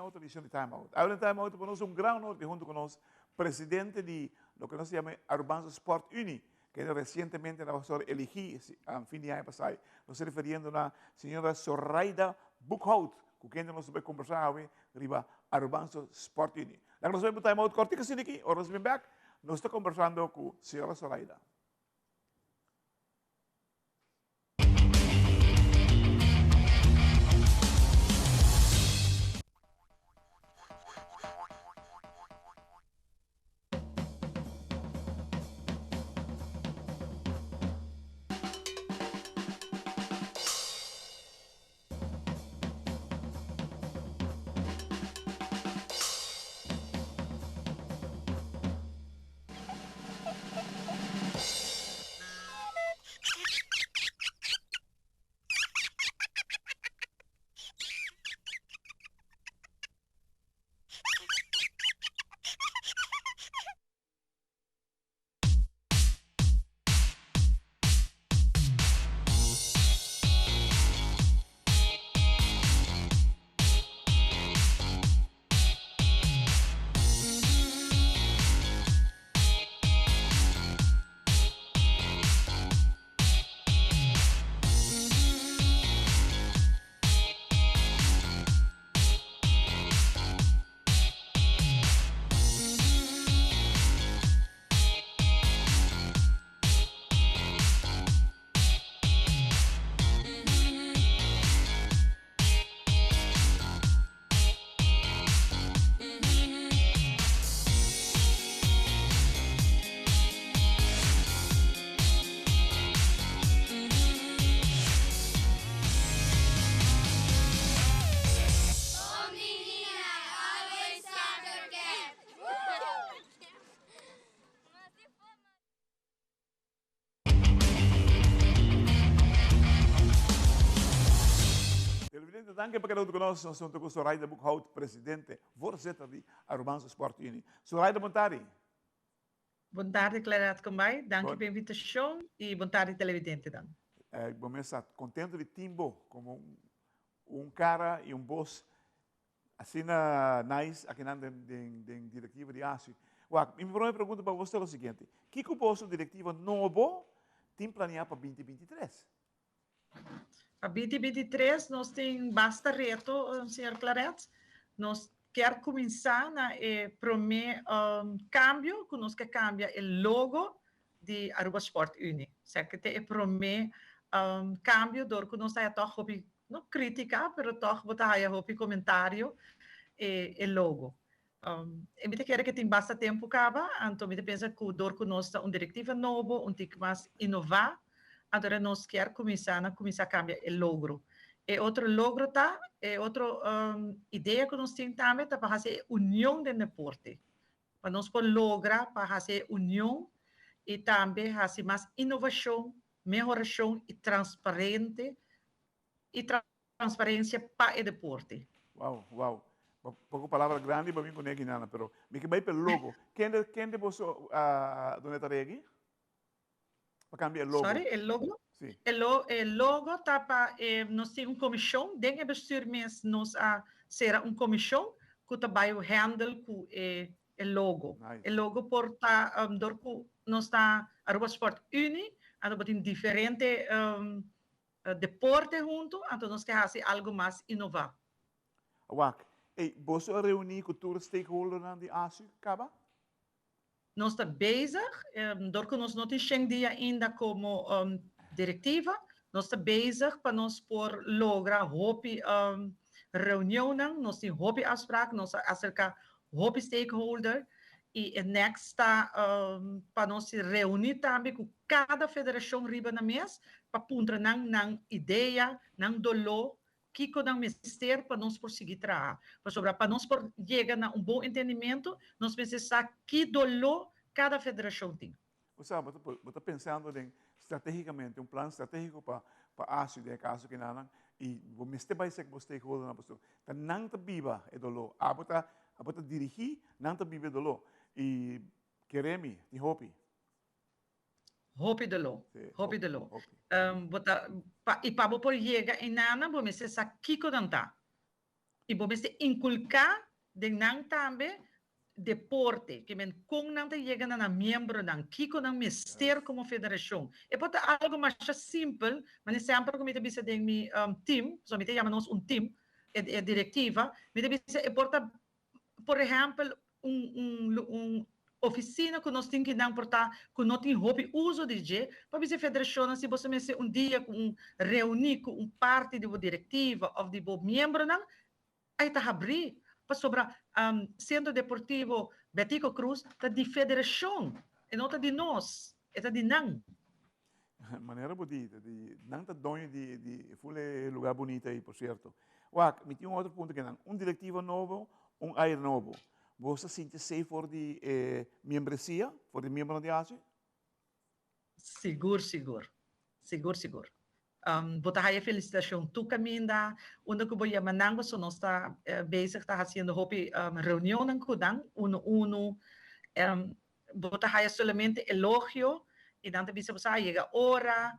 otro edicion di Time Out. Awe den Time Out pa nos un gran honor di hunto cu nos presidente di loke nos ta yama Arubanzo Sport Unie, kende recientemente a ser eligi fin di aña pasai. Nos ta referiendo na señora Soraida Boekhout, cu kende nos ta bay combersa awe riba Arubanzo Sport Unie. Laga nos bay pa Time Out cortico asina aki, ora nos bin bek nos ta combersando cu señora Soraida. Televidente, danki pa keda huntu ku nos. Nos ta huntu ku Soraida Boekhout, presidente, voorzitter di Arubaanse Sport Unie. Soraida, bon tardi. Bon tardi, Claret Kombai. Danki pa e invitashon i bon tardi televidentenan. Bo mes ta kontentu di tin bo komo un kara i un bos Asina nice akinan den den directiva di ASU. Wak, mi prome pregunta pa bo ta lo siguiente. Kiko boso directiva nobo tin planea pa binti binti tres? Pa binti binti tres nos tin basta reto, señor Claret. Nos kier cuminsa na e prome cambio cu nos ke cambia e logo di Aruba Sport Unie. Esaki ta e prome cambio dor cu nos ta haya toch hopi no critica pero toch bo ta haya hopi comentario e e logo. E mi ta kere ke tin basta tempo caba anto mi ta pensa cu dor cu nos ta un directiva nobo un tik mas inova anto ora nos kier cuminsa na cuminsa cambia e logro. E otro logro ta e otro idea cu nos tin tambe ta pa haci e union den deporte. Pa nos por logra pa haci e union y tambe haci mas innovacion, mehoracion y transparente y transparencia pa e deporte. Wow, wow. Poco palabra grandi pa bin cune aki nana, pero mi ke bay pa e logo. Kende, kende boso a duna e tarea aki? Pa cambia e logo. Sorry, e logo? Si. E lo, e logo ta pa e, nos tin un comision, den e bestuur mes nos a cera un comision cu ta bay handle cu e, e logo. Nice. E logo por ta, um, door cu nos ta Aruba Sport Unie, anto bo tin diferente, um, deporte hunto, anto nos ke haci algo mas innova. Wak, ey, boso a reuni cu tur stakeholdernan di ASU caba? Nos ta bezig, dor ku nos no tin shen dia ainda komo direktiva, nos ta bezig pa nos por logra hopi reunionnan, nos tin hopi afsprak, nos a aserká hopi stakeholder i e next ta pa nos reuní tambe ku kada federashon riba nan mes pa puntra nan nan idea, nan doló Kiko nan mester pa nos por sigui traha? Pasobra pa nos por yega na un bon entendimentu, nos mester sa ki doló kada federashon tin. Bo sa, bo ta, bo ta pensando den strategicamente, un plan strategico pa, pa ASU den e caso kinanan, y bo mester bai sek bo stakeholdernan pasobra ta nan ta biba e doló. Abo ta, abo ta dirigi, nan ta biba e doló. Y kere mi, tin hopi. Hopi doló, hopi doló. Bo ta, pa, i pa bo por yega einana bo mester sa kiko nan ta. I bo mester inkulká den nan tambe deporte, ke men kon nan ta yega na nan miembronan, kiko nan mester komo federashon. E por ta algu masha simpel, mane semper ku mi ta bisa den mi team, pasobra mi ta yama nos un team, e direktiva, mi ta bisa e por ta por ehèmpel un un un ofisina ku nos tin kinan por ta ku no tin hopi uso di dje, pa bisa e federashonnan si boso mester un dia ku un reuní ku un parti di bo direktiva òf di bo miembronan, Ai ta habrí pasobra Centro Deportivo Betico Croes ta di federashon, e no ta di nos, e ta di nan. Manera bo di, ta di nan ta doño di di ful e lugar bunita ei, por cierto. Wak, mi tin un otro punto ke nan. Un directiva nobo, un aire nobo. Bo sa sinti safe for di e miembresia, for di miembronan di ACE? Sigur, sigur. Sigur, sigur. Bo ta haya felicitacion tur caminda, unda cu bo yama nan, pasobra nos ta bezig ta haciendo hopi reunionnan cu nan, uno uno. Bo ta haya solamente elogio y nan ta bisa bo sa a yega ora.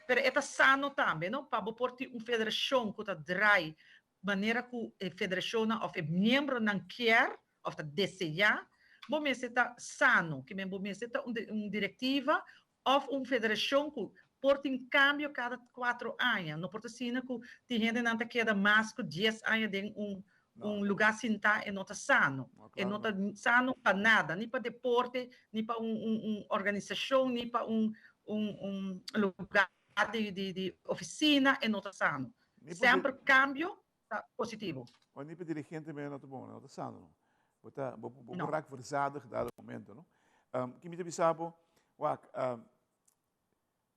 Pero e ta sano tambe, no? Pa bo por tin un federacion cu ta draai manera cu e federacionnan of e miembronan kier of ta desea, bo mester ta sano, kimen bo mester ta un directiva of un federacion cu por tin cambio cada cuatro aña. No por ta asina cu tin hendenan ta keda mas cu dies aña den un un lugar sinta, e no ta sano. E no ta sano pa nada, ni pa deporte, ni pa un un organisacion, ni pa un un lugar di di oficina, e no ta sano. Semper cambio ta positivo. O ni pa dirigente mey no ta bon, no ta sano no. Bo ta, bo, bo, bo raak verzadig dado momento, no? Ki mi ta bisa bo, wak,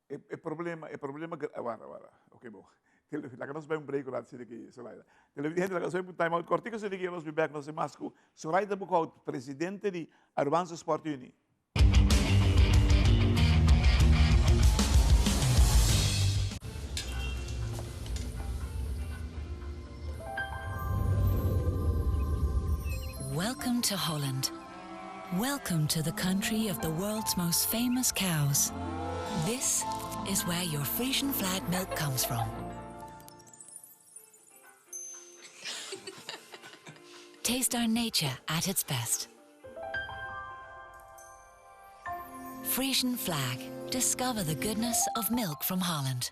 e, e problema, e problema, warda, warda, ok bo. Laga nos bai un break rato sini ki, Zoraida. Televidente, laga nos bai un time out kortiko sini ki, nos be back, nos e mas ku Zoraida Boekhoudt, presidente di Arubaanse Sport Unie. Welcome to Holland. Welcome to the country of the world's most famous cows. This is where your Frisian flag milk comes from. Taste our nature at its best. Frisian Flag. Discover the goodness of milk from Holland.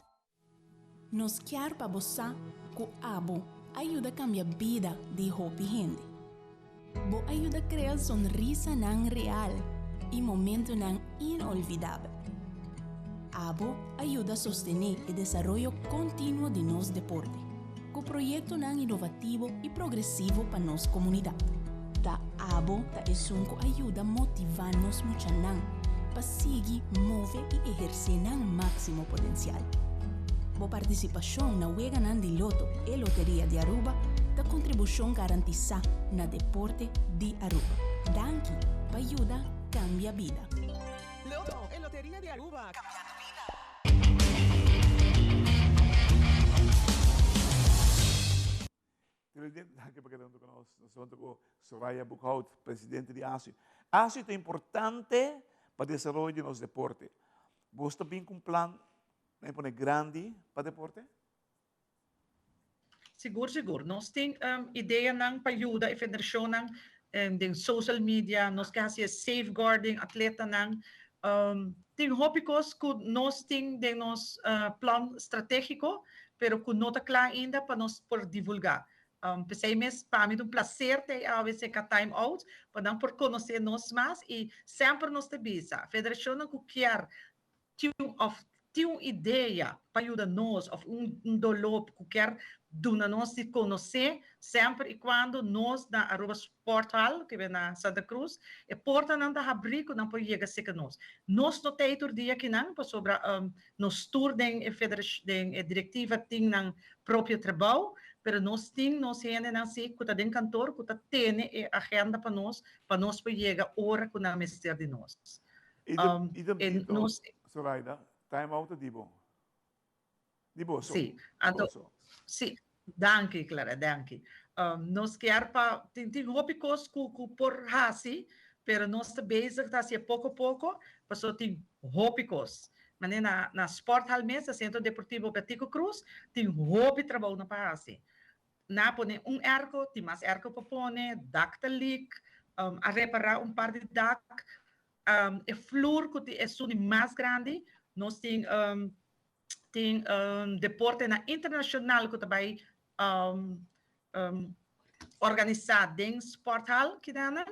Nos kier pa bo sa ku abo a yuda kambia bida di hopi hende. Bo a yuda krea sonrisanan real i momentunan inolvidabel. Abo a yuda sostené e desaroyo kontinuo di nos deporte, ku proyektonan inovativo i progresivo pa nos komunidat. Ta abo ta esun ku a yuda motivá nos muchanan pa sigui move i ehersé nan máksimo potensial. Bo partisipashon na Weganan di Loto e Loteria di Aruba ta kontribushon garantisá na deporte di Aruba. Danki pa yuda kambia bida. Loto e Loteria di Aruba, cambiando bida. Televidente, danki pa keda hunto ku nos. Nos ta hunto ku Soraya Boekhout, presidente di ASU. ASU ta importante pa desaroyo di nos deporte. Bos ta bin ku un plan na pone grandi pa deporte? Sigur, sigur. Nos tin ideanan pa yuda e federashonnan den social media. Nos ke hasi e safeguarding atletanan. Tin hopi kos ku nos tin den nos plan stratégiko, pero ku no ta kla ainda pa nos por divulgá. P'esei mes pa mi ta un plaser ta e awe serka Time Out, pa nan por konosé nos mas i semper nos ta bisa, federashonnan ku kier tin of tin un idea pa yuda nos of un doló ku kier duna nos di konosé semper i kuando nos na Aruba Sport Hall ku e na Santa Cruz e portanan ta habrí ku nan por yega serka nos. Nos no ta ei tur dia akinan pasobra nos tur den e den e direktiva tin nan propio trabou pero nos tin nos hendenan si ku ta den kantor ku ta tene e agenda pa nos pa nos por yega ora ku nan mester di nos. Idem, idem dito, Zoraida, time out di bo. Di bo so. Sí, anto, sí, danki Clara, danki. Nos kier pa, tin, tin hopi kos ku, ku por hasi, pero nos ta bezig ta hasié poko poko, pasobra tin hopi kos. Manera na, na Sporthal mes, na Centro Deportivo Betico Croes, tin hopi trabou na pa hasi. Nan a pone un airco, tin mas airco pa pone, dak ta leak, a repara un par di dak, e flur cu tin esun di mas grandi, nos tin tin deportenan internacional cu ta bay organisa den sporthal kidanan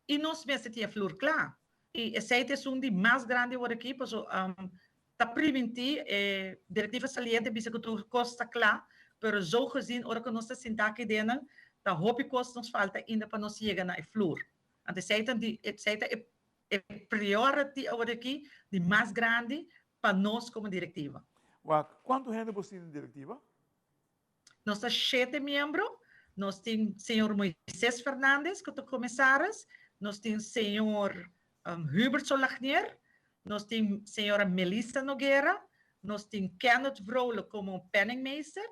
y nos mester tin e flur cla. Y esey ta esun di mas grandi awor aki paso ta priminti e directiva saliente bisa cu tur cos ta cla, pero zo gezien ora cu nos ta sinta aki dennan ta hopi cos nos falta ainda pa nos yega na e flur. Anto esey ta di esey ta e e priority awor aki di mas grandi pa nos como directiva. Wak, cuanto hende bo tin den directiva? Nos ta shete miembro. Nos tin señor Moises Fernandez cu ta comisaris, nos tin señor Hubert Solagnier, nos tin señora Melissa Noguera, nos tin Kenneth Vrolijk como penningmeester,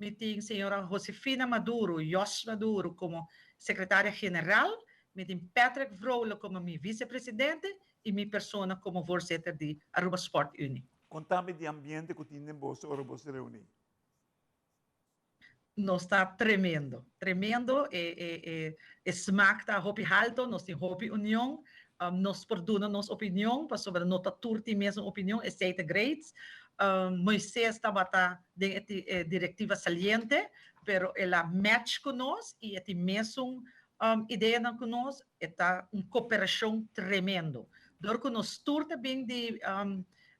mi tin señora Josefina Maduro, Jos Maduro, como secretaria general, mi tin Patrick Vrolijk como mi vicepresidente y mi persona como voorzitter di Aruba Sport Unie. Contami di ambiente cu tin den boso ora boso ta reuni. Nos ta tremendo, tremendo, e e e e smaak ta hopi halto, nos tin hopi union, nos por duna nos opinion pasobra no ta tur tin mesun opinion, esei ta great. Moises tabata den e e directiva saliente, pero el a match cu nos y e tin mesun ideanan cu nos, e ta un cooperacion tremendo. Dor cu nos tur ta bin di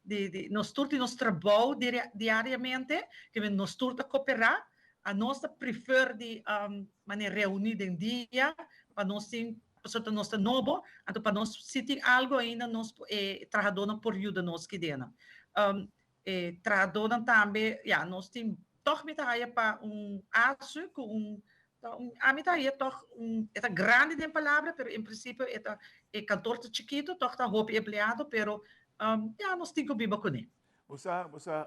di di nos tur tin nos trabou diariamente, ke men nos tur ta koperá, a nos ta prefer di manera reuní den dia pa nos tin, pasobra nos ta nobo, anto pa nos si tin algu ainda nos e trahadónan por yuda nos kidenan. E trahadónan tambe, ya, nos tin tòg mi ta haya pa un asu ku un ami ta haya tòg un e ta grandi den palabra pero en prinsipio e ta e kantor ta chikitu tòg ta hopi empleado pero ya nos tin ku biba kuné. Bo sa, bo sa,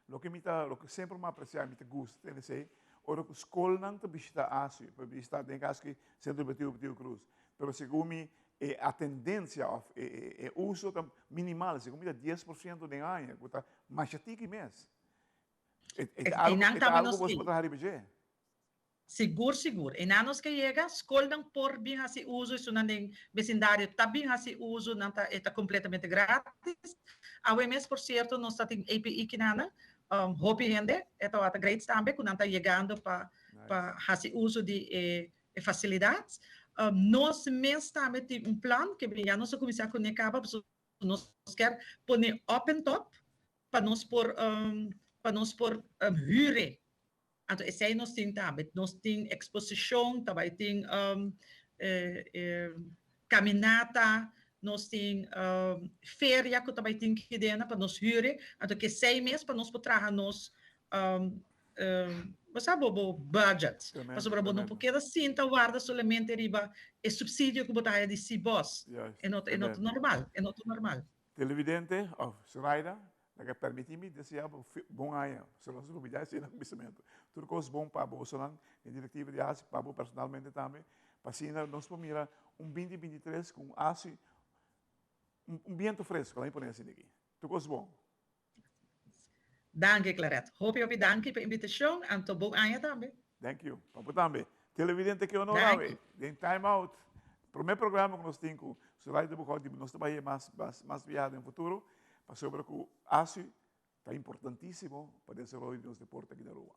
loke mi ta, loke semper mi a aprecia, mi ta gusta tende esei, ora ku skolnan ta bishita ASU, pa bishita den kaso aki Centro Educativo Betico Croes, pero segun mi e atendencia of e uso ta minimal, segun mi ta 10% den aña, ku ta masha tiki mes. E ta algo ku boso por traha riba dje. Sigur, sigur. Einan nos ke yega, skolnan por bin hasi uso, esunnan den besindario ta bin hasi uso, nan ta, e ta kompletamente gratis. Awe mes, por sierto, nos ta tin API kinanan, hopi hende, e tabata great tambe ku nan ta yegando pa pa hasi uso di e e fasilidat. Nos mes tambe tin un plan, ke ya nos a kuminsá kuné kaba, pasobra nos kier pone op en top pa nos por pa nos por hür e. Anto esei nos tin tambe. Nos tin eksposishon, ta bai tin kaminata, nos tin feria ku ta bai tin kidena pa nos hür. Anto ke esei mes pa nos por traha nos bo sa bo bo budget. Pasobra bo no por keda sinta warda solamente riba e supsidio ku bo ta haya di Cbos. E no ta normal, e no ta normal. Televidente of Zoraida, Laga permití mi deseá bo bon aña. Pasobra nos lubidá esei na kuminsamentu. Tur kos bon pa bosonan den direktiva di ASI, pa bo personalmente tambe, pa asina nos por mira un binti 23 ku un ASI, un bientu fresku, laga mi pone asina aki. Tur kos bon. Danki Claret. Hopi hopi danki pa invitashon, anto bon aña tambe. Thank you. Pa bo tambe. Televidente ke honor awe den Time Out, prome programa ku nos tin ku Zoraida Boekhout di nos ta bai mas mas biaha den futuro pasobra ku ASU ta importantisimo pa desaroyo di nos deporte aki na Aruba.